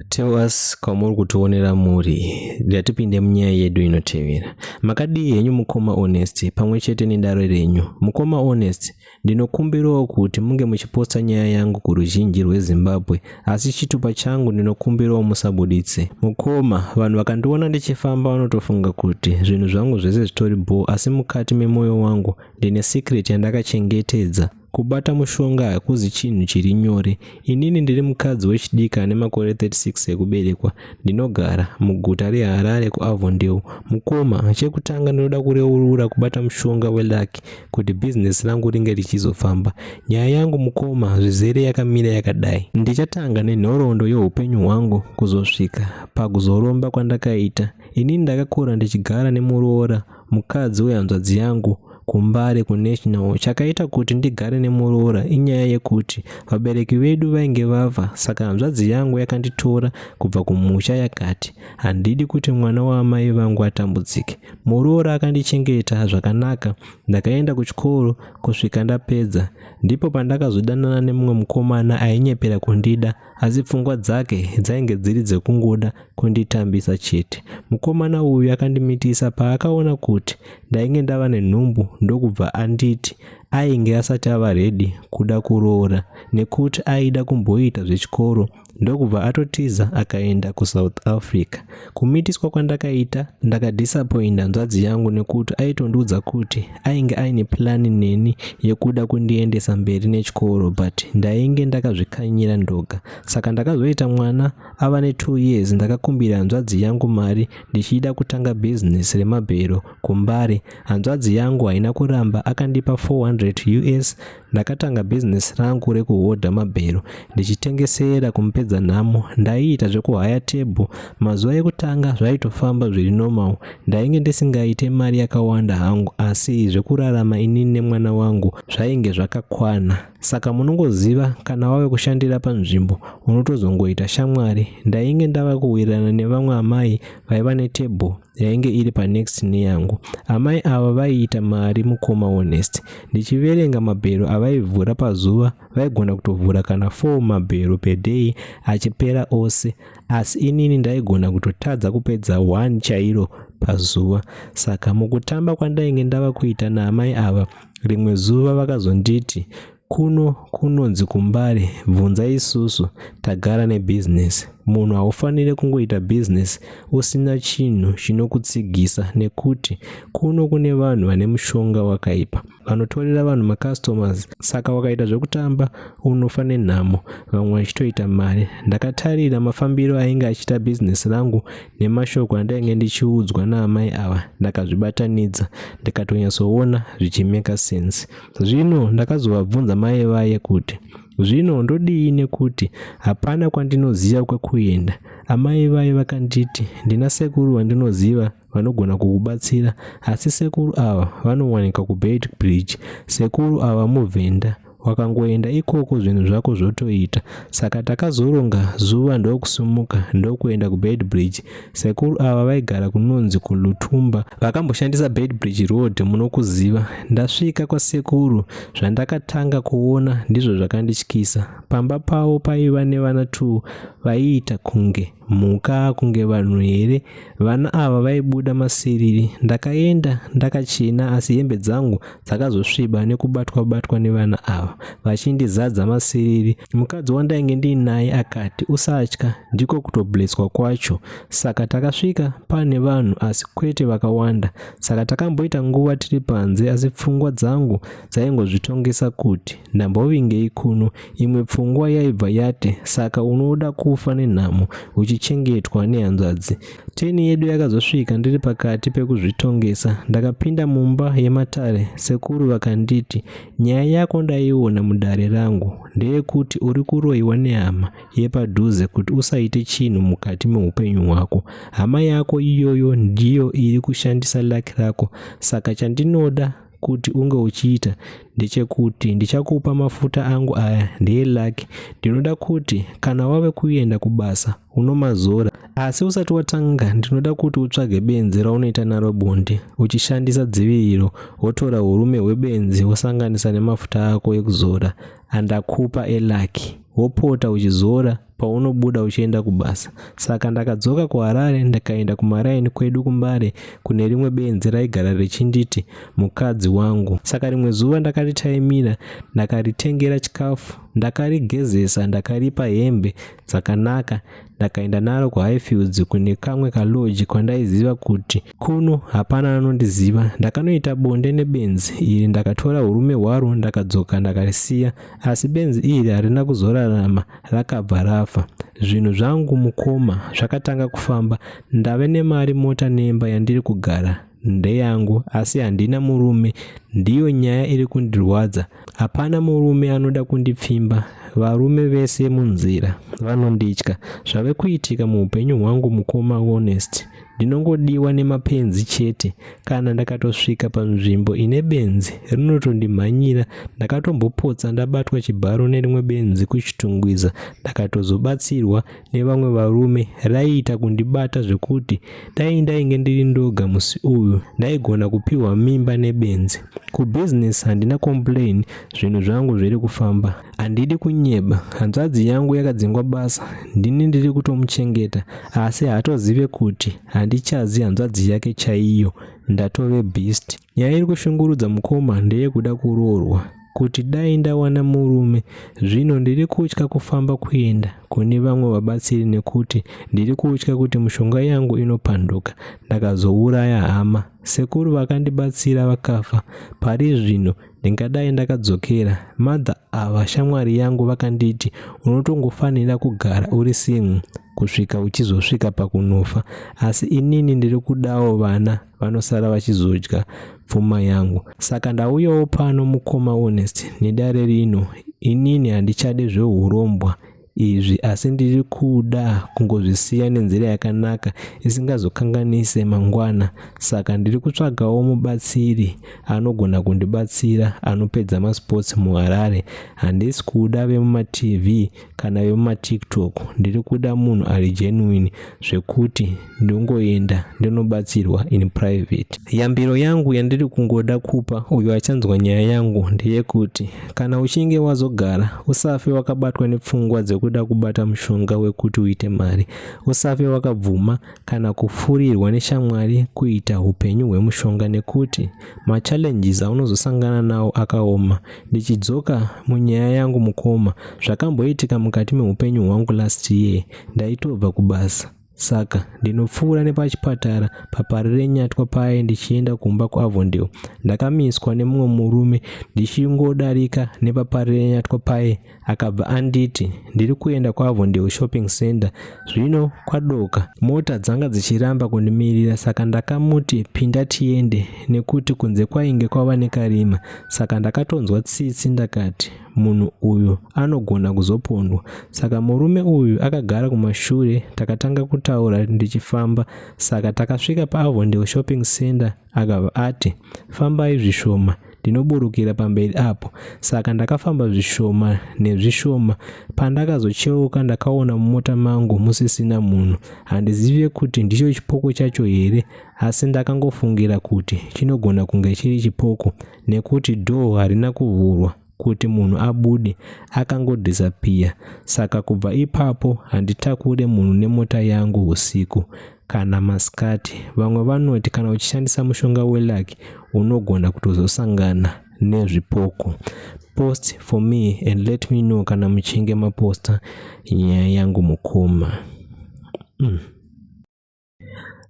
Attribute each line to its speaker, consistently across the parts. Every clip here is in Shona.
Speaker 1: Tell us kwamuri kutionera muri ndatipinde munyaya yedu inotevera. Makadii henyu mukoma Honest pamwe chete nedare renyu. Mukoma Honest, ndinokumbirawo kuti munge muchiposta nyaya yangu kuruzhinji rweZimbabwe asi chitupa changu ndinokumbirawo musabuditse. Mukoma, vanhu vakandiona ndichifamba vanotofunga kuti zvinhu zvangu zvese zvitori bhoo asi mukati memoyo wangu ndine secret yandakachengetedza. Kubata mushonga hakuzi chinhu chiri nyore. Inini ndiri mukadzi wechidiki ane makore 36 ekuberekwa. Ndinogara muguta reHarare kuAvondale. Mukoma, chekutanga ndinoda kureurura kubata mushonga welucky kuti bhizinesi rangu ringe richizofamba. Nyaya yangu mukoma zvizere yakamira yakadai. Ndichatanga nenhoroondo youpenyu hwangu kuzosvika pakuzoromba kwandakaita. Inini ndakakura ndichigara nemuroora mukadzi wehanzvadzi yangu kuMbare kuNational. Chakaita kuti ndigare nemuroora inyaya yekuti vabereki vedu vainge vafa saka hanzvadzi yangu yakanditora kubva kumusha yakati handidi kuti mwana waamai vangu atambudzike. Muroora akandichengeta zvakanaka ndakaenda kuchikoro kusvika ndapedza. Ndipo pandakazodanana nemumwe mukomana ainyepera kundida asi pfungwa dzake dzainge dziri dzekungoda kunditambisa chete. Mukomana uyu akandimitisa paakaona kuti ndainge ndava nenhumbu ndokubva anditi ainge asati ava ready kuda kuroora nekuti aida kumboita zvechikoro ndokubva atotiza akaenda kuSouth Africa. Kumitiswa kwandakaita ndakadisappointa hanzvadzi yangu nekuti aitondiudza kuti ainge aine plan neni yekuda kundiendesa mberi nechikoro but ndainge ndakazvikanyira ndoga saka ndakazoita mwana ava ne2 years ndakakumbira hanzvadzi yangu mari ndichida kutanga bhizinesi remabhero kuMbare. Hanzvadzi yangu haina kuramba akandipa 400 us. Ndakatanga bhizinesi rangu rekuhodha mabhero ndichitengesera kuMupedzanhamo. Ndaiita zvekuhaya tebho. Mazuva ekutanga zvaitofamba zviri normal. Ndainge ndisingaite mari yakawanda hangu asi zvekurarama inini nemwana wangu zvainge zvakakwana. Saka munongoziva kana wave kushandira panzvimbo unotozongoita shamwari. Ndainge ndava kuwirirana nevamwe amai vaiva netable yainge iri panext neyangu. Amai ava vaiita mari mukoma Honest. Ndichiverenga mabhero avaivhura pazuva vaigona kutovhura kana 4 mabhero per day achipera ose asi inini ndaigona kutotadza kupedza 1 chairo pazuva. Saka mukutamba kwandainge ndava kuita naamai ava Rimwe zuva vakazonditi kuno kunonzi kuMbare bvunza isusu tagara nebusiness. Munhu haufanire kungoita business usina chinhu chinokutsigisa nekuti kuno kune vanhu vane mushonga wakaipa vanotorera vanhu macustomers saka wakaita zvekutamba unofa nenhamo vamwe vachitoita mari. Ndakatarira mafambiro ainge achiita business rangu Nemashoko andainge ndichiudzwa naamai ava ndakazvibatanidza ndikatonyatsoona zvichimeka sense. Zvino ndakazovabvunza mai vaye kuti zvino ndodii nekuti hapana kwandinoziva kwekuenda. Amai vaye vakanditi ndina sekuru vandinoziva vanogona kukubatsira asi sekuru ava vanowanikwa kuBeitbridge. Sekuru ava muvhenda Wakangoenda ikoko zvinhu zvako zvotoita. Saka takazoronga zuva ndokusimuka ndokuenda kuBeitbridge. Sekuru ava vaigara kunonzi kuLutumba. Vakamboshandisa Beitbridge Road munokuziva. Ndasvika kwasekuru zvandakatanga kuona ndizvo zvakandityisa. Pamba pavo paiva nevana two vaiita kunge mhuka kunge vanhu here vana ava vaibuda masiriri ndakaenda ndakachena asi hembe dzangu dzakazosviba nekubatwa batwa nevana ava vachindizadza masiriri mukadzi wandainge ndiinaye akati usatya ndiko kutobleswa kwacho saka takasvika pane vanhu asi kwete vakawanda saka takamboita nguva tiri panze asi pfungwa dzangu dzaingozvitongesa kuti ndambovingei kuno Imwe pfungwa yaibva yati, Saka unoda kufa nenhamo uchichengetwa nehanzvadzi? Teni yedu yakazosvika ndiri pakati pekuzvitongesa. Ndakapinda mumba yematare, sekuru vakanditi, Nyaya yako ndaiona mudare rangu. Ndeyekuti uri kuroiwa nehama yepadhuze kuti usaite chinhu mukati meupenyu hwako. Hama yako iyoyo ndiyo iri kushandisa luck rako, saka chandinoda kuti unge uchiita ndechekuti ndichakupa mafuta angu aya ndeelucky ndinoda kuti kana wave kuenda kubasa unomazora asi usati watanga ndinoda kuti utsvage benzi raunoita naro bonde uchishandisa dziviriro wotora urume hwebenzi wosanganisa nemafuta ako ekuzora andakupa elucky. wopota uchizora paunobuda uchienda kubasa. Saka ndakadzoka kuHarare ndikaenda kumaraini kwedu kuMbare kune rimwe benzi raigara richinditi mukadzi wangu. Saka rimwe zuva ndakaritaimira ndakaritengera chikafu ndakarigezesa ndakaripa hembe dzakanaka ndakaenda naro kuHighfields kune kamwe kalodge kwandaiziva kuti kuno hapana anondiziva. Ndakanoita bonde nebenzi iri ndakatora urume hwaro ndakadzoka ndakarisiya asi benzi iri harina kuzorarama rakabva rafa. Zvinhu zvangu mukoma zvakatanga kufamba ndave nemari mota nemba yandiri kugara ndeyangu asi handina murume ndiyo nyaya iri kundirwadza hapana murume anoda kundipfimba varume vese munzira vanonditya zvave kuitika muupenyu hwangu mukoma honest ndinongodiwa nemapenzi chete kana ndakatosvika panzvimbo ine benzi rinotondimhanyira ndakatombopotsa ndabatwa chibharo nerimwe benzi kuchitungwiza ndakatozobatsirwa nevamwe varume raiita kundibata zvekuti dai ndainge ndiri ndoga musi uyu ndaigona kupiwa mimba nebenzi kubusiness handina complain zvinhu zvangu zviri kufamba handidi kunyeba hanzvadzi yangu yakadzingwa basa ndini ndiri kutomuchengeta asi haatozive kuti handichazi hanzvadzi yake chaiyo ndatove beast nyaya iri kushungurudza mukoma ndeyekuda kuroorwa kuti dai ndawana murume zvino ndiri kutya kufamba kuenda kune vamwe vabatsiri nekuti ndiri kutya kuti mushonga yangu inopanduka ndakazouraya hama sekuru vakandibatsira vakafa pari zvino ndingadai ndakadzokera mother ava shamwari yangu vakanditi unotongofanira kugara uri single kusvika uchizosvika pakunofa asi inini ndiri kudawo vana vanosara vachizodya pfuma yangu saka ndauyawo pano mukoma honest nedare rino inini handichade zveurombwa izvi asi ndiri kuda kungozvisiya nenzira yakanaka isingazokanganise mangwana saka ndiri kutsvagawo mubatsiri anogona kundibatsira anopedza masports muharare handisi kuda vemumatv kana vemumatiktok ndiri kuda munhu ari genuine zvekuti ndongoenda ndinobatsirwa in private yambiro yangu yandiri kungoda kupa uyo achanzwa nyaya yangu ndeyekuti kana uchinge wazogara usafe wakabatwa nepfungwa dzekuda kubata mushonga wekuti uite mari usafe wakabvuma kana kufurirwa neshamwari kuita upenyu hwemushonga nekuti machallenges aunozosangana nawo akaoma ndichidzoka munyaya yangu mukoma zvakamboitika mukati meupenyu hwangu last year ndaitobva kubasa saka ndinopfuura nepachipatara paparirenyatwa paye ndichienda kumba kuavondale ndakamiswa nemumwe murume ndichingodarika nepaparirenyatwa paye akabva anditi ndiri kuenda kuavondale shopping center zvino kwadoka mota dzanga dzichiramba kundimirira saka ndakamuti pinda tiende nekuti kunze kwainge kwava nekarima saka ndakatonzwa tsitsi ndakati munhu uyu anogona kuzopondwa saka murume uyu akagara kumashure takatanga kutaura ndichifamba saka takasvika paavondale shopping center akabva ati fambai zvishoma ndinoburukira pamberi apo saka ndakafamba zvishoma nezvishoma pandakazocheuka ndakaona mumota mangu musisina munhu handizive kuti ndicho chipoko chacho here asi ndakangofungira kuti chinogona kunge chiri chipoko nekuti dhoo harina kuvhurwa kuti munhu abude akangodhisapiya saka kubva ipapo handitakure munhu nemota yangu usiku kana masikati vamwe vanoti kana uchishandisa mushonga welaki unogona kutozosangana nezvipoko post for me and let me know kana muchinge maposta nyaya yangu mukoma mm.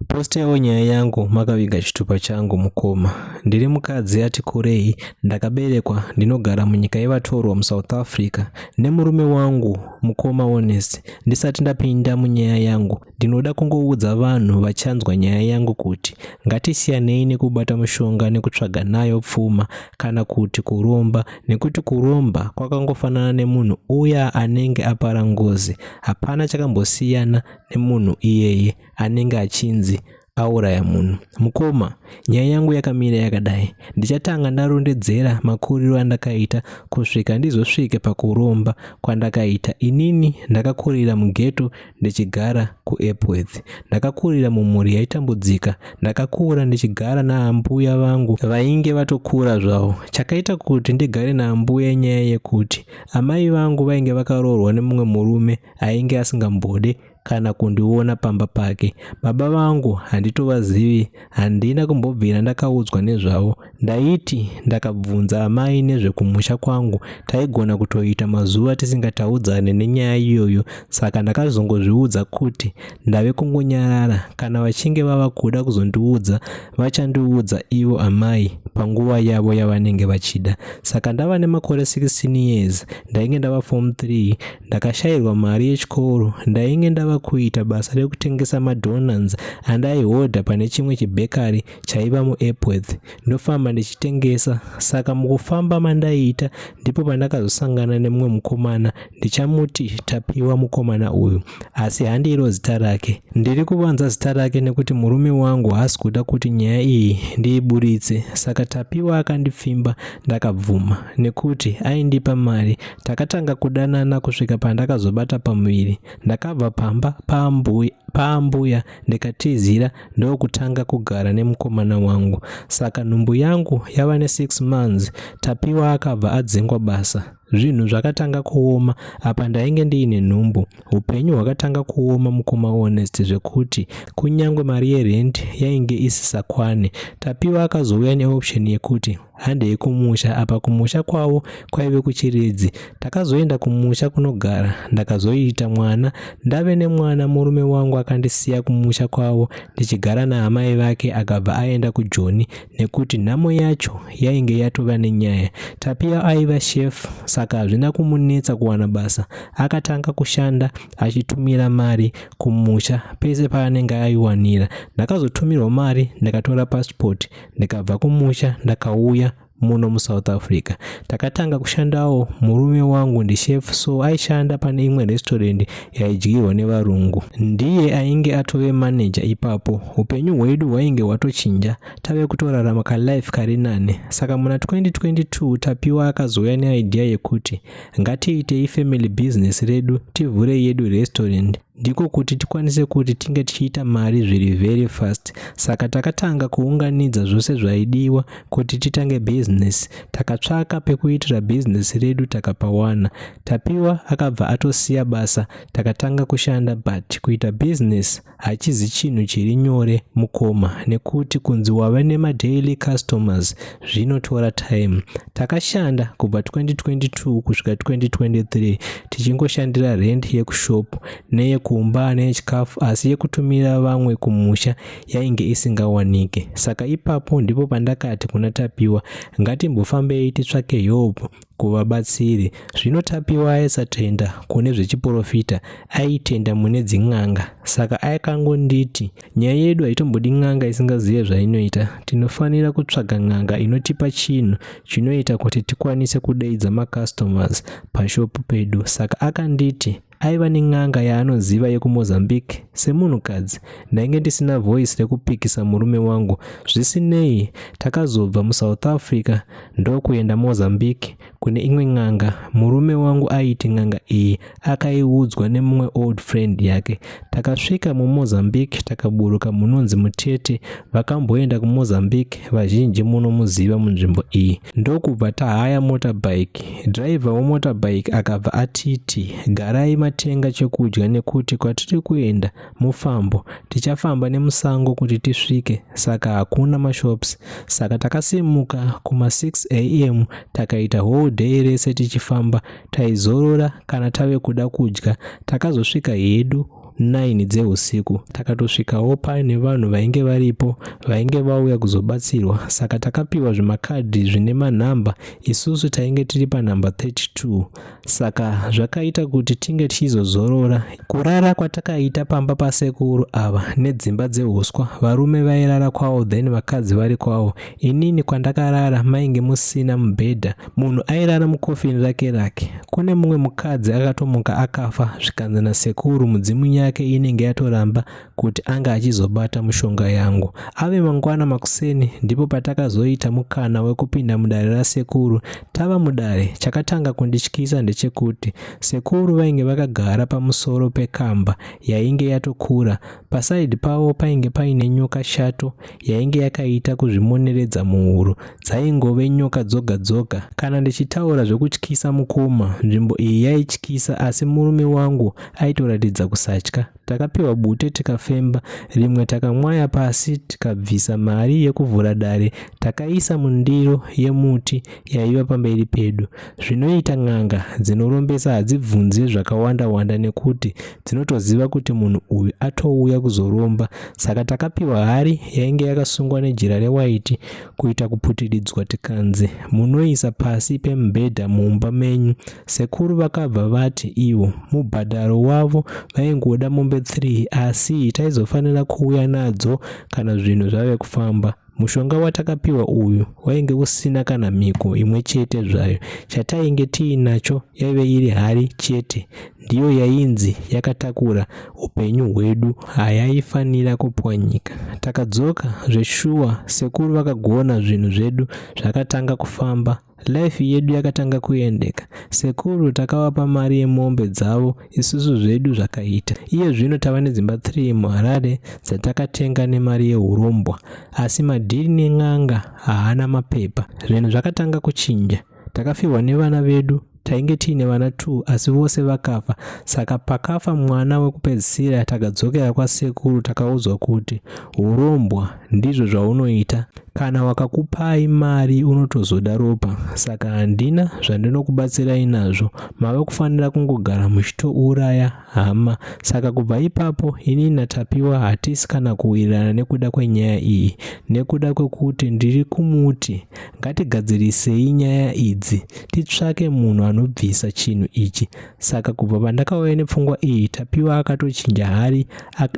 Speaker 1: Postewo nyaya yangu makaviga chitupa changu mukoma. Ndiri mukadzi ati kurei, ndakaberekwa ndinogara munyika yevatorwa muSouth Africa nemurume wangu mukoma Honest. Ndisati ndapinda munyaya yangu, ndinoda kungoudza vanhu vachanzwa nyaya yangu kuti ngatisiyanei nekubata mushonga nekutsvaga nayo pfuma kana kuti kuromba nekuti kuromba kwakangofanana nemunhu uya anenge apara ngozi. Hapana chakambosiyana nemunhu iyeye anenge achinzi Auraya munhu. Mukoma, nyaya yangu yakamira yakadai. Ndichatanga ndarondedzera makuriro andakaita kusvika ndizosvike pakuromba kwandakaita. Inini ndakakurira mughetto ndichigara kuEpworth. Ndakakurira mumhuri yaitambudzika. Ndakakura ndichigara naambuya vangu vainge vatokura zvavo. Chakaita kuti ndigare naambuya inyaya yekuti amai vangu vainge vakaroorwa nemumwe murume ainge asingambode kana kundiona pamba pake. Baba vangu handitovazivi, handina kumbobvira ndakaudzwa nezvavo. Ndaiti ndakabvunza amai nezvekumusha kwangu taigona kutoita mazuva tisingataudzane nenyaya iyoyo saka ndakazongozviudza kuti ndave kungonyarara kana vachinge vava kuda kuzondiudza vachandiudza ivo amai panguva yavo yavanenge vachida. Saka ndava nemakore 16 years ndainge ndava form 3 Ndakashairwa mari yechikoro ndainge ndava kuita basa rekutengesa madonuts andaihodha pane chimwe chibhekari chaiva muEpworth ndofamba ndichitengesa. Saka mukufamba mandaiita ndipo pandakazosangana nemumwe mukomana ndichamuti Tapiwa mukomana uyu asi handiro zita rake. Ndiri kuvanza zita rake nekuti murume wangu haasi kuda kuti nyaya iyi ndiiburitse saka Tapiwa akandipfimba ndakabvuma nekuti aindipa mari Takatanga kudanana kusvika pandakazobata pamuviri. Ndakabva pamba paambuya paambuya ndikatizira ndokutanga kugara nemukomana wangu. Saka nhumbu yangu yava ne6 months Tapiwa akabva adzingwa basa. Zvinhu zvakatanga kuoma apa ndainge ndiine nhumbu. Hupenyu hwakatanga kuoma mukoma Honest zvekuti kunyangwe mari yerent yainge isisakwane. Tapiwa akazouya neoption yekuti handei kumusha apa kumusha kwavo kwaive kuchiredzi takazoenda kumusha kunogara ndakazoita mwana ndave nemwana murume wangu akandisiya kumusha kwavo ndichigara naamai vake akabva aenda kujoni nekuti nhamo yacho yainge yatova nenyaya tapiwa aiva chef saka hazvina kumunetsa kuwana basa akatanga kushanda achitumira mari kumusha pese paanenge aiwanira ndakazotumirwa mari ndikatora passport Ndikabva kumusha ndakauya muno muSouth Africa. Takatanga kushandawo, murume wangu ndichef so aishanda pane imwe restaurant yaidyirwa nevarungu. Ndiye ainge atove manager ipapo. Upenyu hwedu hwainge hwatochinja, tave kutorarama kalife kari nane. Saka muna 2022 Tapiwa akazouya neidea yekuti ngatiitei family business redu tivhure yedu restaurant. Ndiko kuti tikwanise kuti tinge tichiita mari zviri very fast. Saka takatanga kuunganidza zvose zvaidiwa kuti titange business. Takatsvaka pekuitira business redu takapawana. Tapiwa akabva atosiya basa takatanga kushanda but kuita business hachizi chinhu chiri nyore mukoma nekuti kunzi wava nemadaily customers zvinotora time. Takashanda kubva 2022 kusvika 2023 tichingoshandira rent yekushop neyekumba neyechikafu asi yekutumira vamwe kumusha yainge isingawanike. Saka ipapo ndipo pandakati kuna Tapiwa ngatimbofambei titsvake help kuvabatsiri. Zvino Tapiwa aisatenda kune zvechiporofita aitenda mune dzin'anga saka akangonditi Nyaya yedu haitombodi n'anga isingazive zvainoita. Tinofanira kutsvaga n'anga inotipa chinhu chinoita kuti tikwanise kudeidza macustomers pashop pedu. Saka akanditi aiva nen'anga yaanoziva yekuMozambique. Semunhukadzi, ndainge ndisina voice rekupikisa murume wangu. Zvisinei, takazobva muSouth Africa ndokuenda Mozambique kune imwe n'anga. Murume wangu aiti n'anga iyi akaiudzwa nemumwe old friend yake. Takasvika muMozambique takaburuka munonzi Mutete. Vakamboenda kuMozambique vazhinji munomuziva munzvimbo iyi. Ndokubva tahaya motorbike. Driver wemotorbike akabva atiti garai matenga chekudya nekuti kwatiri kuenda mufambo tichafamba nemusango kuti tisvike saka hakuna mashops. Saka takasimuka kuma 6 am takaita whole day rese tichifamba Taizorora kana tave kuda kudya. Takazosvika hedu 9 dzehusiku. Takatosvikawo paine vanhu vainge varipo vainge vauya kuzobatsirwa saka takapiwa zvimakadhi zvine manhamba isusu tainge tiri panhamba 32 saka zvakaita kuti tinge tichizozorora. Kurara kwatakaita pamba pasekuru ava nedzimba dzehuswa varume vairara kwavo then vakadzi vari kwavo. Inini kwandakarara mainge musina mubhedha Munhu airara mukofini rake rake. Kune mumwe mukadzi akatomuka akafa zvikanzi nasekuru mudzimu yake yake inenge yatoramba kuti ange achizobata mushonga yangu. Ave mangwana makuseni ndipo patakazoita mukana wekupinda mudare rasekuru. Tava mudare, chakatanga kundityisa ndechekuti sekuru vainge vakagara pamusoro pekamba yainge yatokura. Pasaidhi pavo painge paine nyoka shato yainge yakaita kuzvimoneredza muhuro. Dzaingove nyoka dzoga dzoga. Kana ndichitaura zvekutyisa mukoma, nzvimbo iyi yaityisa asi murume wangu aitoratidza kusatya. Takapiwa bute tikafemba, rimwe takamwaya pasi tikabvisa mari yekuvhura dare takaisa mundiro yemuti yaiva pamberi pedu. Zvinoita n'anga dzinorombesa hadzibvunze zvakawanda wanda nekuti dzinotoziva kuti munhu uyu atouya kuzoromba. Saka takapiwa hari yainge yakasungwa nejira rewaiti kuita kuputiridzwa tikanzi munoisa pasi pemubhedha mumba menyu. Sekuru vakabva vati ivo mubhadharo wavo vaingoda mombe 3 asi taizofanira kuuya nadzo kana zvinhu zvave kufamba. Mushonga watakapiwa uyu wainge usina kana mhiko imwe chete zvayo. Chatainge tiinacho yaive iri hari chete, ndiyo yainzi yakatakura upenyu hwedu, hayaifanira kupwanyika. Takadzoka zveshuwa, sekuru vakagona zvinhu zvedu zvakatanga kufamba. Life yedu yakatanga kuendeka. Sekuru takavapa mari yemombe dzavo isusu zvedu zvakaita. Iye zvino tava nedzimba 3 muHarare dzatakatenga nemari yehurombwa. Asi madhiri nen'anga haana mapepa. Zvinhu zvakatanga kuchinja. Takafirwa nevana vedu tainge tiine vana 2 asi vose vakafa. Saka pakafa mwana wekupedzisira takadzokera kwasekuru takaudzwa kuti hurombwa ndizvo zvaunoita. Kana wakakupai mari unotozoda ropa saka handina zvandinokubatsirai nazvo mave kufanira kungogara muchitouraya hama. Saka kubva ipapo inini naTapiwa hatisi kana kuwirirana nekuda kwenyaya iyi nekuda kwekuti ndiri kumuti ngatigadzirisei nyaya idzi titsvake munhu anobvisa chinhu ichi. Saka kubva pandakauya nepfungwa iyi Tapiwa akatochinja hari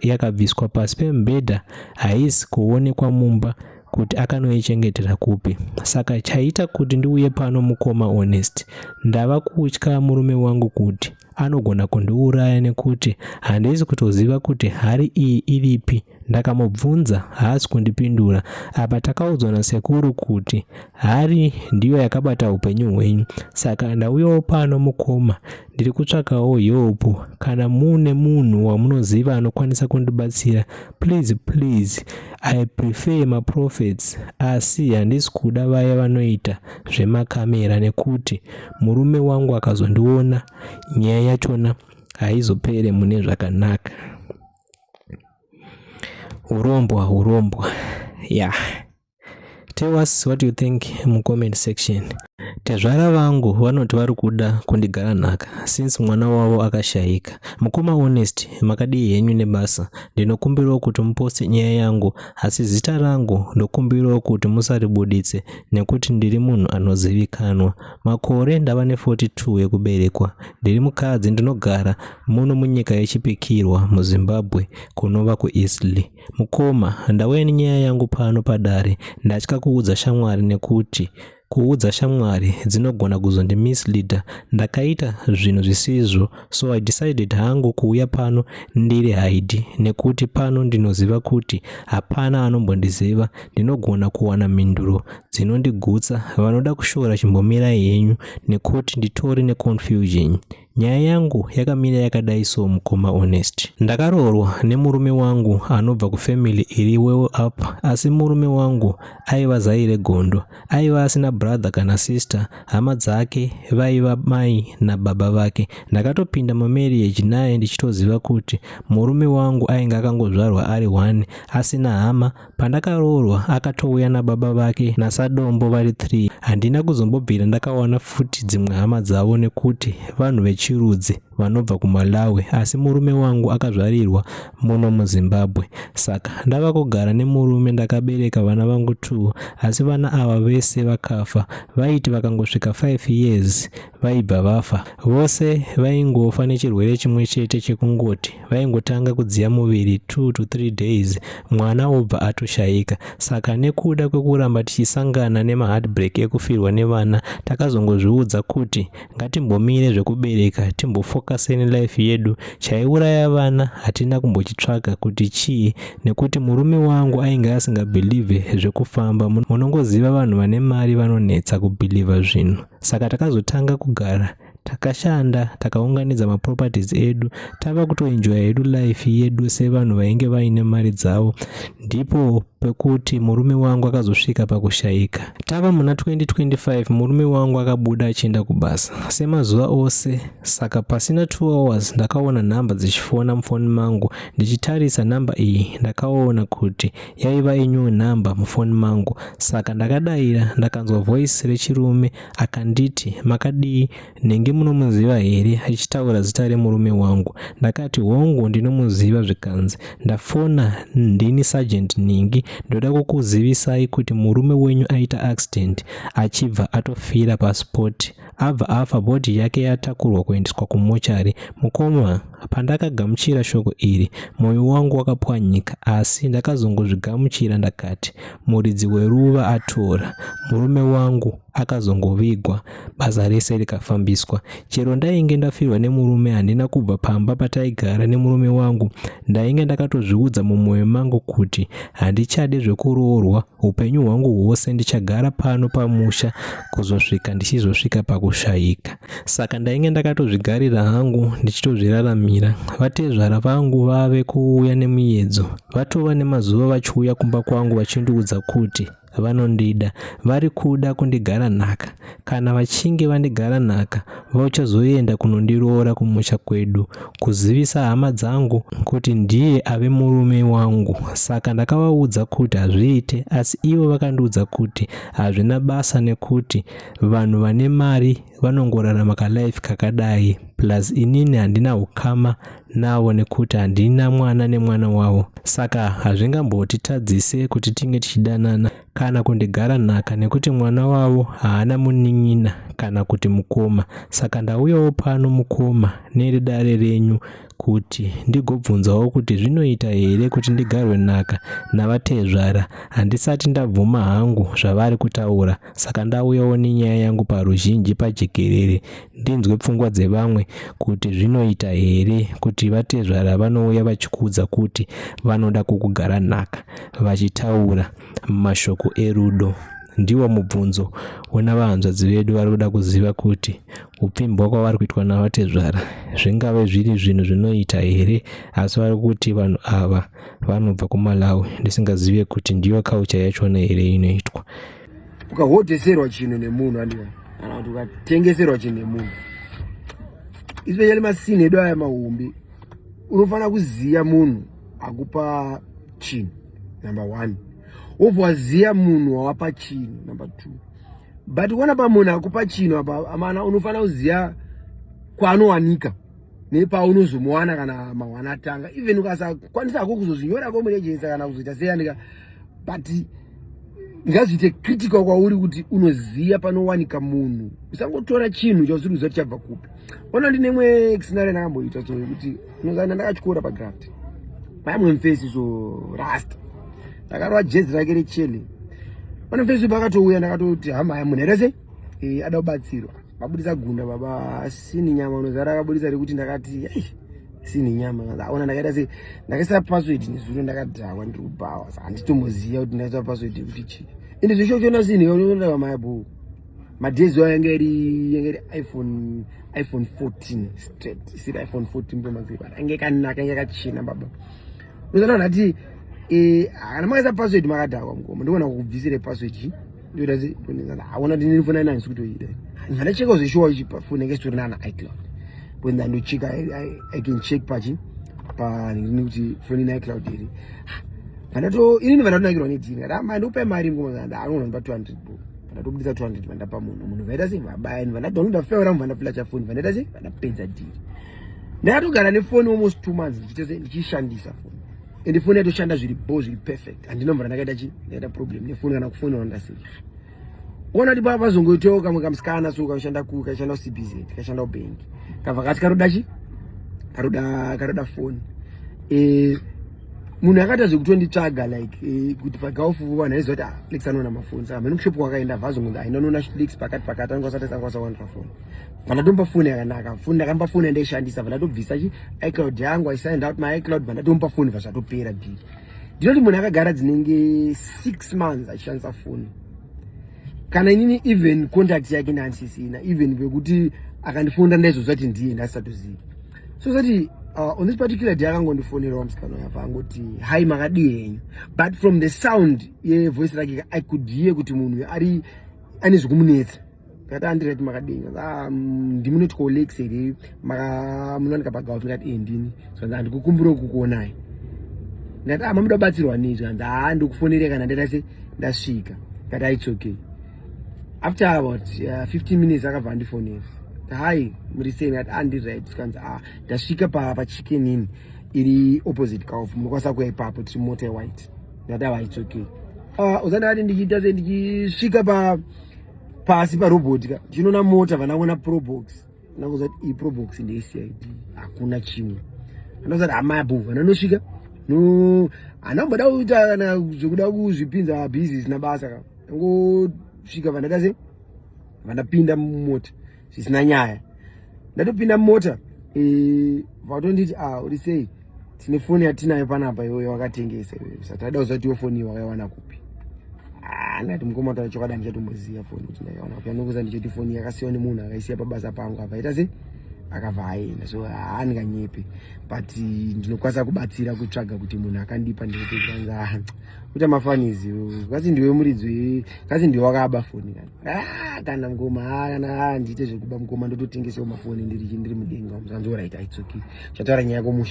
Speaker 1: yakabviswa pasi pemubhedha haisi kuonekwa mumba kuti akanoichengetera kupi. Saka chaita kuti ndiuye pano mukoma Honest, ndava kutya murume wangu kuti anogona kundiuraya nekuti handisi kutoziva kuti hari iyi iripi. Ndakamubvunza haasi kundipindura. Apa takaudzwa nasekuru kuti hari ndiyo yakabata upenyu hwenyu. Saka ndauyawo pano mukoma, ndiri kutsvakawo help. Kana mune munhu wamunoziva anokwanisa kundibatsira, please please. I prefer maprophets asi handisi kuda vaya vanoita zvemakamera nekuti murume wangu akazondiona nyaya yachona haizopere mune zvakanaka. Hurombwa, hurombwa. Yeah. Tell us what you think mucomment section. Tezvara vangu vanoti vari kuda kundigara nhaka since mwana wavo akashaika. Mukoma Honest, makadii henyu nebasa? Ndinokumbirawo kuti muposte nyaya yangu asi zita rangu ndokumbirawo kuti musaribuditse nekuti ndiri munhu anozivikanwa. Makore ndava ne42 ekuberekwa. Ndiri mukadzi ndinogara muno munyika yechipikirwa muZimbabwe kunova kuEastlea. Mukoma, ndauya nenyaya yangu pano padare. Ndatya kuudza shamwari nekuti kuudza shamwari dzinogona kuzondimisleader. Ndakaita zvinhu zvisizvo so I decided hangu kuuya pano ndiri hide nekuti pano ndinoziva kuti hapana anombondiziva. Ndinogona kuwana mhinduro dzinondigutsa. Vanoda kushora chimbomirai henyu nekuti nditori neconfusion. Nyaya yangu yakamira yakadai so mukoma Honest. Ndakaroorwa nemurume wangu anobva kufamily iri well up asi murume wangu aiva zai regondo. Aiva asina brother kana sister, hama dzake vaiva mai nababa vake. Ndakatopinda mumarriage naye ndichitoziva kuti murume wangu ainge akangozvarwa ari one asina hama. Pandakaroorwa akatouya nababa vake nasadombo vari 3. Handina kuzombobvira ndakawana futi dzimwe hama dzavo nekuti vanhu vechirudzi vanobva kuMalawi asi murume wangu akazvarirwa muno muZimbabwe. Saka ndava kugara nemurume ndakabereka vana vangu 2 asi vana ava vese vakafa. Vaiti vakangosvika 5 years vaibva vafa. Vose vaingofa nechirwere chimwe chete chekungoti vaingotanga kudziya muviri 2 to 3 days mwana obva atoshaika. Saka nekuda kwekuramba tichisangana nemaheartbreak ekufirwa nevana takazongozviudza kuti ngatimbomire zvekubereka timbofoka. tifocuse nelife yedu. Chaiuraya vana hatina kumbochitsvaka kuti chii nekuti murume wangu ainge asingabhilivhe zvekufamba. Munongoziva vanhu vane mari vanonetsa kubhilivha zvinhu. Saka takazotanga kugara takashanda takaunganidza maproperties edu tava kutoenjoya hedu life yedu sevanhu vainge vaine mari dzavo. Ndipo pekuti murume wangu akazosvika pakushayika. Tava muna 2025 murume wangu akabuda achienda kubasa semazuva ose, saka pasina 2 hours ndakaona nhamba dzichifona mufoni mangu. Ndichitarisa nhamba iyi ndakaona kuti yaiva inew nhamba mufoni mangu, saka ndakadaira. Ndakanzwa voice rechirume akanditi, "Makadii nenge munomuziva here?" Achitaura zita remurume wangu. Ndakati, "Hongu, ndinomuziva." Zvikanzi, "Ndafona ndini Sergeant Ningi, ndoda kukuzivisai kuti murume wenyu aita accident achibva atofira paspot, abva afa, body yake yatakurwa kuendeswa kumochari." Mukoma, pandakagamuchira shoko iri mwoyo wangu wakapwanyika, asi ndakazongozvigamuchira. Ndakati muridzi weruva atora murume wangu. Akazongovigwa, basa rese rikafambiswa. Chero ndainge ndafirwa nemurume, handina kubva pamba pataigara nemurume wangu. Ndainge ndakatozviudza mumwoyo mangu kuti handichade zvekuroorwa. Upenyu hwangu hwose ndichagara pano pamusha kuzosvika ndichizosvika pakushayika. Saka ndainge ndakatozvigarira hangu ndichitozviraramira. Vatezvara vangu vave kuuya nemuedzo. Vatova nemazuva vachiuya kumba kwangu vachindiudza kuti vanondida, vari kuda kundigara nhaka. Kana vachinge vandigara nhaka, vachazoenda kunondiroora kumusha kwedu, kuzivisa hama dzangu kuti ndiye ave murume wangu. Saka ndakavaudza kuti hazviite, asi ivo vakandiudza kuti hazvina basa nekuti vanhu vane mari vanongorarama kalife kakadai, plus inini handina ukama navo nekuti handina mwana nemwana wavo, saka hazvingambotitadzise kuti tinge tichidanana kana kundigara nhaka nekuti mwana wavo haana munin'ina kana kuti mukoma. Saka ndauyawo pano, mukoma, nedare renyu kuti ndigobvunzawo kuti zvinoita here kuti ndigarwe nhaka navatezvara. Handisati ndabvuma hangu zvavari kutaura, saka ndauyawo nenyaya yangu paruzhinji pajekerere, ndinzwe pfungwa dzevamwe kuti zvinoita here kuti vatezvara vanouya vachikuudza kuti vanoda kukugara nhaka vachitaura mashoko erudo. Ndiwo mubvunzo wena vahanzvadzi vedu vari kuda kuziva kuti kupfimbwa kwavari kuitwa navatezvara zvingave zviri zvinhu zvinoita here. Asi vari kuti vanhu ava vanobva kuMalawi, ndisingazive kuti ndiyo culture yachona here inoitwa.
Speaker 2: Ukahodheserwa chinhu nemunhu, andiwa, kana kuti ukatengeserwa chinhu nemunhu, especially masini edu aya mahombe, unofanira kuziva munhu akupa chinhu, number one, wobva waziva munhu wawapa chinhu, number two. But kuona pamunhu akupa chinhu apa, amana, unofanira kuziva kwaanowanika nepaunozomuwana kana mawana atanga. Even ukasakwanisa hako kuzozvinyorako muregister kana kuzoita seyanika, but ngazviite critical kwauri kuti unoziva panowanika munhu. Usangotora chinhu chausiri kuziva kuti chabva kupi. Ona, ndine imwe scenario ndakamboita so yekuti unozana ndakachikora pagraft pamwe mufesi so rasta, ndakarova jezi rake rechele. Pane mufesi pakatouya, ndakatoti hama ya munhu here sei ada kubatsirwa, vabudisa gunda baba sini nyama. Unozara akabudisa rekuti ndakati, "Ei, sini nyama." Aona ndakaita sei, ndakaisa password nezuro, ndakadhakwa, ndiri kubhawa, saka handitomboziva kuti ndaisa password yekuti chii. Ende zveshoshona sini mabo madhezi ayo yange iri iPhone 14 straight, isiri iPhone 14 Pro Max, but yange yakanaka, yange yakachena baba. Unoona ndati kana makaisa password makadhakwa, mukoma, ndikuona kukubvisire password. Ndoita se aona kuti ndini foni handisi kutoida. Ndacheka zveshuwa pafoni yange isitori nana iCloud, because ndandocheka, I can check pachi pa kuti foni ina iCloud here. Vandato inini vandatonakirwa nedhiri, ndati ndokupai mari mukoma, anoona ndipa 200 bo. Vandatobudisa 200, vandapa munhu. Munhu vaita sei, vabaya, vandadownloada file rangu, vandaflasha foni, vandaita sei, vandapedza dhiri. Ndakatogara nefoni almost 2 months ndichiita sei, ndichishandisa foni, ende foni yatoshanda zviri bo, zviri perfect. Handina mvura ndakaita chi ndakaita problem nefoni kana kufonera ndasei. Ona kuti baba pazongoitawo kamwe kamusikana so kashanda ku kashanda kuCBZ, kashanda kubenki, kabva kati karoda chi karoda foni. Munhu akaita zvekutonditsvaga like kuti pagaufu vanhu aiziva kuti ah, Lex anoona mafoni, saka mhene kushopu kwakaenda vhazongonzi ainonoona Lex pakati pakati anenge asati akwanisa kuwanira foni. Vandatomba foni yakanaka, foni ndakamba foni yandaishandisa, vandatobvisa chi iCloud yangu, I signed out my iCloud, vandatomba foni, vazvatopera dhiri. Ndinoti munhu akagara dzinenge 6 months achishandisa foni, kana inini even contact yake ndandisisina, even pekuti akandifonera ndaizoziva kuti ndiye, ndasisatozivi. So zati on this particular day akangondifonerawo musikana uyo, abva angoti, "Hi, makadii henyu?" But from the sound yevoice rake I could hear kuti munhu uyu ari ane zvekumunetsa. Ndakati, "Andirati, makadii?" "Ah, ndimunotwa Lex here? Munowanika pagaufu?" Ndikati, "E, ndini." Zvanzi, "Handikukumbira kukuonai." Ndikati, "Ah, mamuda kubatsirwa nei?" Zvanzi, "Ha, ndikufonere kana ndaita se ndasvika." Ndikati, "It's okay." After about 15 minutes akabva andifonera, "Hi, muri sei?" Ndikati, "Ah, ndiri right." Zvikanzi, "Ah, ndasvika paChicken Inn iri opposite Gulf, munokwanisa kuya ipapo, tiri mota yewhite." Ndikati, "Ava, it's okay." Uzandakati ndichiita se ndichisvika pa pasi parobot ka, ndinoona mota, vanangoona Probox. Ndangozati iyi Probox ndeCID, hakuna chimwe. Andozati hama bhu, vandanosvika no, handamboda kuita kana zvekuda kuzvipinza busy zvisina basa ka. Angosvika, vandada se vandapinda mumota zvisina nyaya. Ndatopinda mumota, vatonditi, "Ah, uri sei? Tine foni yatinayo panapa, iwewe wakatengesa iwewe, saka tada kuziva kuti iyo foni iyi wakaiwana kupi." Ah, ndati, "Mukoma, taura chokwadi, handichatomboziva foni kuti ndaiwana kupi. Anokuza ndichoti foni yakasiyiwa nemunhu akaisiya pabasa pangu, apa ita se akabva aenda, so haandinganyepe, but ndinokwanisa kubatsira kutsvaga kuti munhu akandipa ndikuanza kuita mafanizi kasi ndiwe muridzi, kasi ndiwe wakaba foni kana." "Ah, kana mukoma, ah, kana ah, ndiite zvekuba mukoma, ndototengesawo mafoni ndiri mudenga." Zvanzi, "Alright, it's okay, chataura nyaya yako."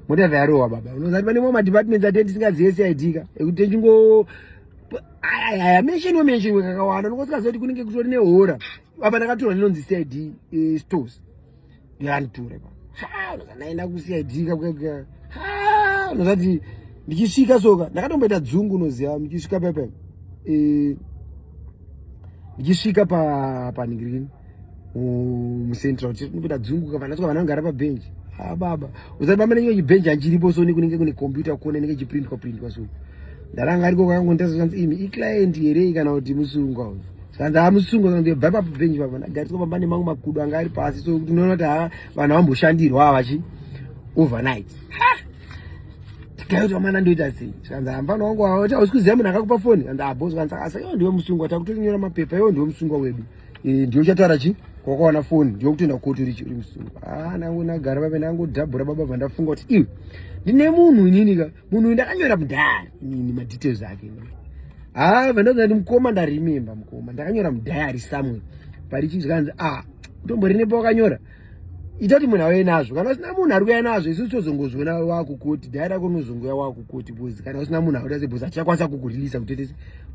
Speaker 2: Mota yarohwa baba. Unozati pane mamwe madepartments atee tisingazive CID ka, ekuti techingo aya mentionwe mentionwe kakawanda, unongosikaziva kuti kunenge kutori nehora apa. Ndakatorwa ninonzi CID stores yakanditora ipapo. Unoza ndaenda kuCID ka, unozati ndichisvika soka ndakatomboita dzungu, unoziva, ndichisvika pepe, ndichisvika panhingirini mucentral, ndikuita dzungu ka, vandasvika vana vagara pabhenji. Ah, baba, usati pamba nechinge chibhenji hanchiripo, so nekunenge kune computer kona inenge ichiprintwa printwa, so ndaranga ariko kakangonditanzi, "Imi iclient here kana kuti musungwa uyu?" Zvanzi, "Ha, musungwa." Kanzi, "Bva pabhenji papa." Ndagariswa pamba nemamwe makudo anga ari pasi, so kuti unoona kuti ha, vanhu vamboshandirwa ava chi overnight. Tikayoti, "Vamana, ndoita sei?" Zvanzi, "Hambano wangu, hausi kuziva munhu akakupa foni?" Kanzi, "Abo." Zvanzi, "Asa iwo ndiwe musungwa, takutonyora mapepa, iwo ndiwe musungwa wedu, ndiwe uchataura chi kwakawana foni, ndiwe kutoenda kukoti uri musungwa." Ah, nangu nagara pape, ndangodhabhura baba, bva ndafunga kuti iwe ndine munhu inini ka, munhu uyu ndakanyora mudhayari inini madetails ake. Ha, vandaza ndi mukoma, ndaremember mukoma, ndakanyora mudhayari somewhere pari chi. Zvikanzi, "Ah, utombori nepo wakanyora, ita kuti munhu auye nazvo. Kana usina munhu ari kuuya nazvo, isusu tozongozviona wakukoti, dhayari rako rinozongouya wakukoti, because kana usina munhu auda sebhosi achakwanisa kukurilisa kuti tese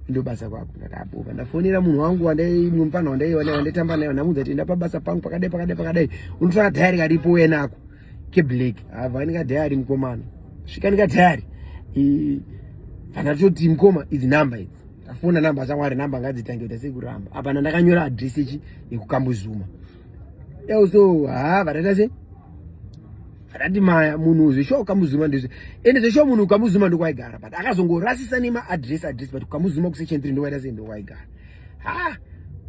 Speaker 2: ndo basa kwako." Ndati apo ndafonera munhu wangu wandai mufana wandaitamba naye, ndamuudza kuti enda pabasa pangu pakadai pakadai pakadai, unotora dhayari karipo, uye nako keblack. Abva ndikadhayari mukomana, svika ndikadhayari, vanatoti, "Mukoma, idzi namba idzi." Afona namba, shamwari, namba ngadzitange kuita sekuramba. Apa ndakanyora address yechi yekuKambuzuma also. Ha, vataita se vakati maya munhu zveshuwa kuKambuzuma ndizvo, ende zveshuwa munhu kuKambuzuma ndokwaigara, but akazongorasisa nemaaddress address, but kuKambuzuma kusection 3 ndokwaita sei, ndokwaigara. Ha,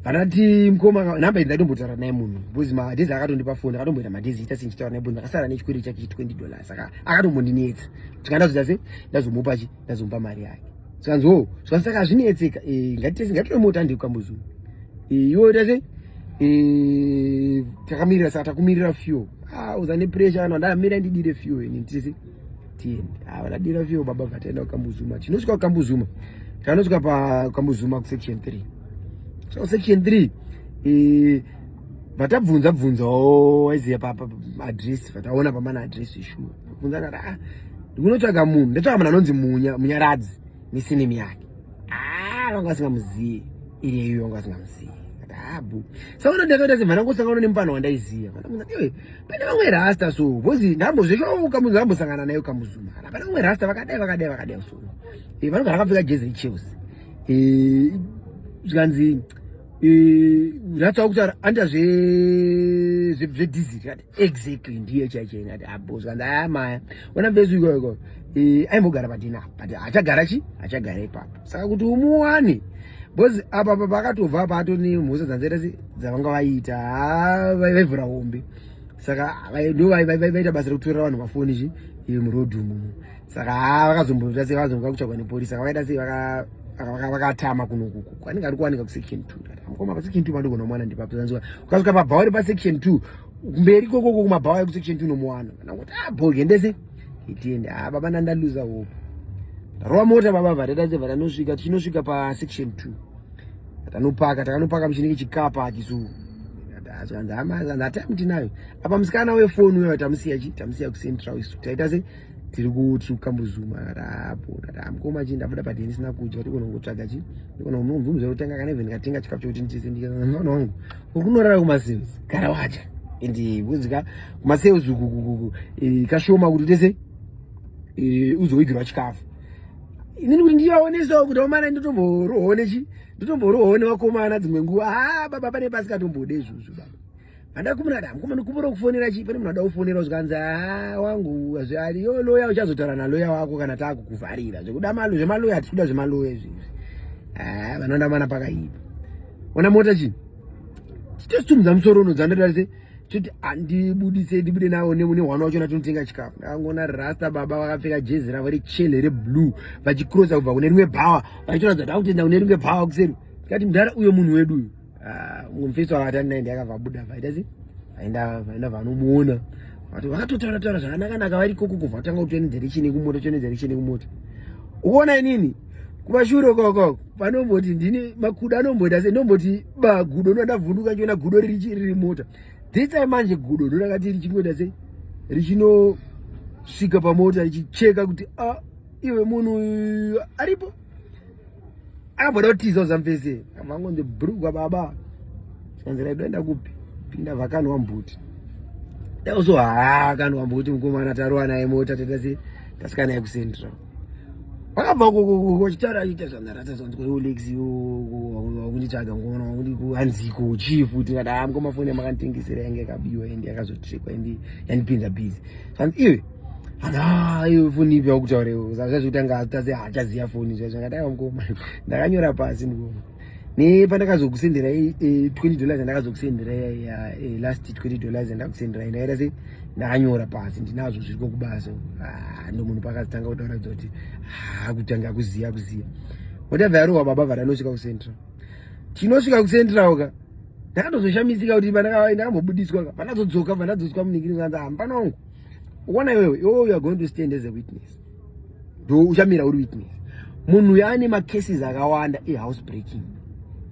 Speaker 2: vanati, "Mukoma, namba idzi." Ndaitombotaura naye munhu because madhezi akatondipa foni, akatomboita madhezi ita senchitaura naye, ndakasara nechikwereti chake chi$20, saka akatombondinetsa. Saka ndazoita se ndazomupa chi ndazomupa mari yake. Zvikanzi, "O," zvikanzi, "saka hazvinetseka, ngatitese ngatitore mota ndekuKambuzuma, iwe ita sei, takamirira, saka takumirira fuel." Ah, uza nepressure kana ndamira, ndidire fuel ini tise tiende. Ah, vandadira fuel baba, vataenda kuKambuzuma. Tinosvika kuKambuzuma, tanosvika paKambuzuma kusection 3. So section 3, vatabvunza bvunzawo waiziya paaddress, vataona pamana address ishuwa. Bvunza kati, "Ah, ndikunotsvaga munhu, ndatsvaga munhu anonzi Munya, Munyaradzi nesurname yake." Ah, vanga vasingamuzivi iri iyoyo, vanga vasingamuzivi. Abu saka ndakaita semhana ngosangana nemufana wandaiziva. Iwe, pane vamwe rasta so bozi ndambozveshokamuzi, ndambosangana naye Kambuzuma, kana pane vamwe rasta vakadai vakadai vakadai, so vanogara vakapfeka jezi reChelsea. Zvikanzi, "Rasta wakutaura anoita zvedhiziri." Kati, "Exactly, ndiye chaichai." Ati, "Abo." Zvikanzi, "Aya maya ona vhesi ikoiko, e, aimbogara padina but achagara chi achagara ipapo saka kuti umuwane because apa pa pakatobva apa atone mhosva dzanzaita se dzavanga vaita vaivhura hombe saka ndo vaita basa rekutorera vanhu mafoni chi muroad umu saka haa vakazomboita sei vakazomboka kutsvagwa nepolisi saka vakaita sei vakatama kunokuku anenge ari kuwanika kusection two mukoma pasection two pandogona mwana ndipapo zanziwa ukasvika pabhawa repasection two kumberi kokoko kumabhawa ekusection two unomuwana kana kuti ah bhoge ndese itiende ah baba ndandaluza hope ndarova mota baba vhareta se vhatanosvika tichinosvika pasection two tanopaka takanopaka muchinenge chikapa chisu zvanzi hama zvanzi hatime tinayo apa musikana wefoni uyo tamusiya chi tamusiya kucentral isu taita se tiri kukambuzuma rapo mukoma chii ndabuda padeni sina kudya tikona kungotsvaga chi ndikona unobvumza kutenga kana even ndikatenga chikafu chekuti nditese ndikana wangu ukunorara kumasales gara wadya and kuzika kumasales uku eh, kashoma kuti tese eh, uzowigirwa chikafu inini kuti ndivaonesawo kuti vakomana ndotomborohwo nechi ndotomborohwo nevakomana dzimwe nguva ha ah, baba pane pasingatombode izvozvo baba Handakumuna da mukoma ndikumbura kufonera chii pane munhu ada kufonera zvikanzi haa wangu yo loya uchazotaura naloya wako kana taakukuvharira zvekuda malo zvemaloya hatisi kuda zvemaloya izvi haa vanoda mana pakaipa ona mota chii titositumudza musoro unodzandarise toti andibudise ndibude nawo nehwana wacho tinotenga chikafu ndakangoona rasta baba vakapfeka jezi ravo rechele reblue vachikrosa kubva kune rimwe bhawa vachitoratidza takutenda kune rimwe bhawa kuseri tikati mudhara uyo munhu wedu uyu Ah, mumwe mufesi wakati ani naende akabva abuda vaita se vaenda vaenda vanomuona vati vakatotaura taura zvakanaka naka vari koko kubva vatanga kutoenda direction yekumota toenda direction yekumota ukuona inini kumashure ukoko panomboti ndini makudo anomboita se ndomboti ba gudo ndo ndavhunduka ndichiona gudo riri riri mota this time manje gudo ndo rakati richingoita se richinosvika pamota richicheka kuti a ah, iwe munhu aripo akamboda kutiza uzamvese amangonzi brugwa baba zvikanzi raidoenda kupi pinda vakanwa mbuti dauso haa kanwa mbuti mukomana tarowa naye mota taita se tasvika naye kucentral wakabva kuchitaura achiita zvandarata zvanzi kweolex wakunditsvaga mukomana wakundianziko chii futi ndati haa mukoma foni yamakanditengesera yange yakabiwa ende yakazotrekwa ende yandipinza busy zvanzi iwe ana iwe foni ipi yakutaura iwe zvazvekuti anga atase achaziya foni zva zvakati aiwa mukoma ndakanyora pasi mukoma nepandakazokusendera 20 dollars yandakazokusendera last 20 dollars yandakusendera ndakaita sei ndakanyora pasi ndinazvo zviriko kubasa ah, ndo munhu pakazotanga kutaura kuti ah, kutanga kuziya kuziya whatever yarohwa baba varanosvika kucentral tinosvika kucentral ka ndakatozoshamisika kuti ndakambobudiswa ka pandazodzoka pandadzoswa muningiri kanzi hapana ah, wangu uona iwewe iwewe you are going to stand as a witness ndo uchamira uri witness munhu uyo ane macases akawanda ehouse breaking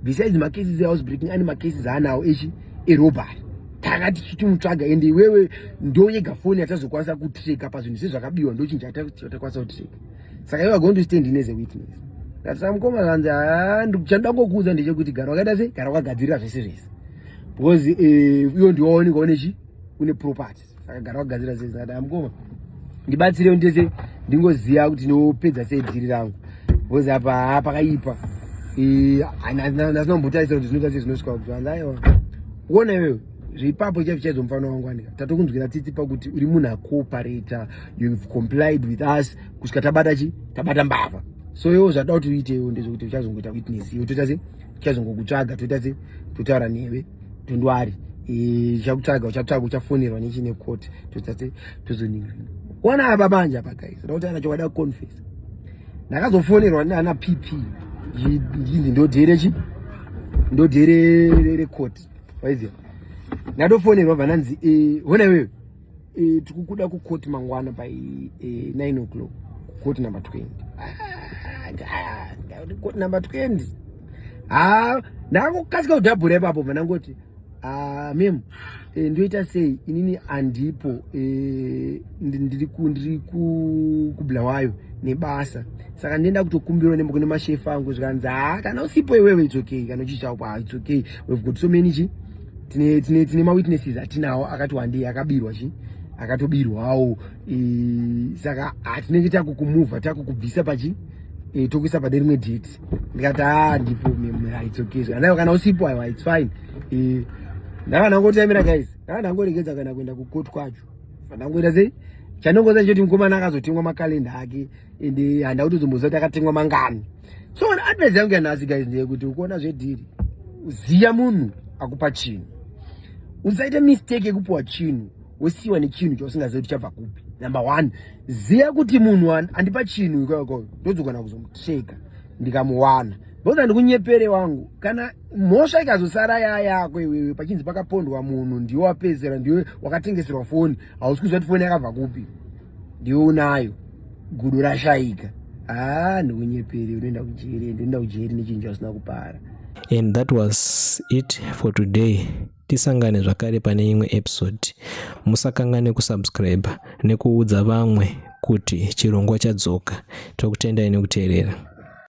Speaker 2: besides macases ehouse breaking ane macases aanawo echi erobbery taka tichitimutsvaga ende iwewe ndo yega foni yatazokwanisa kutreka pazvinhu sezvakabiwa ndo chinhu chatakwanisa kutreka saka iwe are going to stand in as a witness ndati mukoma zvanzi haa chandoda ngokuudza ndechekuti gara wakaita sei gara wakagadzirira zvese zvese because eh, iwo ndiwaoneka une chi une property saka gara wakagadzirira zvese ndati mukoma ndibatsire ndese ndingoziva kuti ndinopedza sei dhiri rangu because apa haa pakaipa eh, ndasina kumbotarisa kuti zvinoita sei zvinosvika kuti zvanzi aiwa uona iwewe zveipapo chaizvo chaizvo mufana wangu anika tatokunzwira tsitsi pakuti uri munhu acooperator you've complied with us kusvika tabata chi tabata mbavha so iwo zvatoda kuti uite iwo ndezvekuti uchazongoita witness iwe toita se tichazongokutsvaga toita se totaura newe tondwari tichakutsvaga uchatsvaga uchafonerwa nechi necourt toita se tozoningira wana apa manje apa guys ndakutaura chokwadi kuconfess ndakazofonerwa nana pp ndinzi ndodhere chi ndodhere recourt waiziva ndatofonerwa bva ndanzi eh, hona iwewe e, tikukuda kukoti mangwana by e, eh, 9 o'clock kukoti number 20 ah, court number 20 ha ndakangokasika kudhabhura ipapo bva ndangoti ah, mem e, ndoita sei inini andipo e, ndiri kubulawayo nebasa saka ndienda kutokumbirwa nembo kune mashefu angu zvikanzi ha kana usipo iwewe its okay kana uchichaupa its okay we've got so many chi tine tine tine mawitnesses atinawo akati wandei akabirwa chi akatobirwawo e, saka hatinenge takukumuvha takukubvisa pachi e, tokuisa pane rimwe date ndikati a ndipo its okay anayo kana usipo aiwa its fine e, ndava ndangotamira guys ndava ndangoregedza kana kuenda kukoti kwacho ndangoita sei Chandongoza ndechoti mukomana akazotengwa makalenda ake ende handa kutozomboziva kuti akatengwa mangani. So advice yangu yanhasi guys ndeyekuti ukuona zvedhiri, ziya munhu akupa chinhu. Usaite mistake yekupiwa chinhu wosiyiwa nechinhu chausingazivi kuti chabva kupi. Number one, ziya kuti munhu andipa chinhu ikoko ndodzokana kuzomutreka ndikamuwana, because handikunyepere wangu. Kana mhosva ikazosara yayako iwewe, pachinzi pakapondwa munhu, ndiwe wapedzera, ndiwe wakatengeserwa foni, hausi kuziva kuti foni yakabva kupi, ndiwe unayo, gudo rashayika, haa, ndikunyepere, unoenda kujeri, ndinoenda kujeri nechinhu chausina kupara.
Speaker 1: And that was it for today. Tisangane zvakare pane imwe episode. Musakangane kusubscribe nekuudza vamwe kuti chirongwa chadzoka. Tokutendai nekuteerera.